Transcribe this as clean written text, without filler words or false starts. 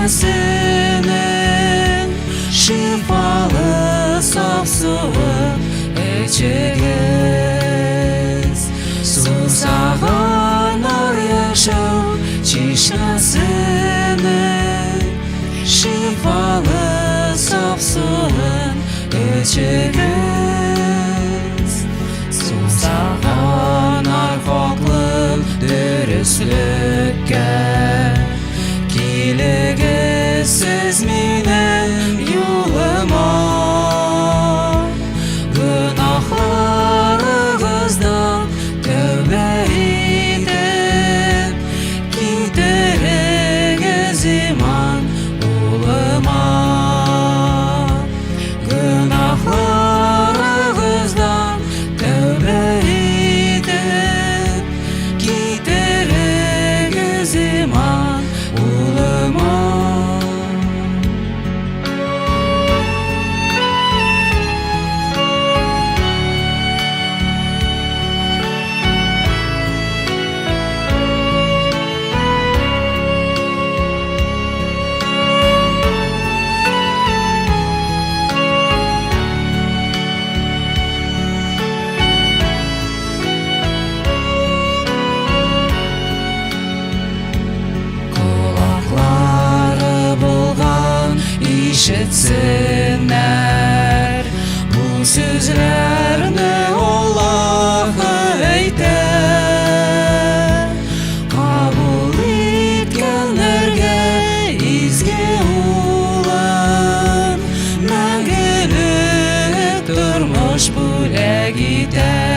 Чишмәсенең шифалы саф суын эчегез. Сусаганнар яшәү чишмәсенең шифалы саф суын эчегез. Сусаганнар хаклык дөреслеккә. Килегез сез минем юлыма. Гөнаһларыгыздан тәүбә итеп, китерегез иман улыма. Гөнаһларыгыздан тәүбә итеп, китерегез иман улыма. Колаклары булган ишетсеннәр бу сүзләрне Аллаһы әйтә. Кабул иткәннәргә изге улын мәңгелек тормыш бүләк итә.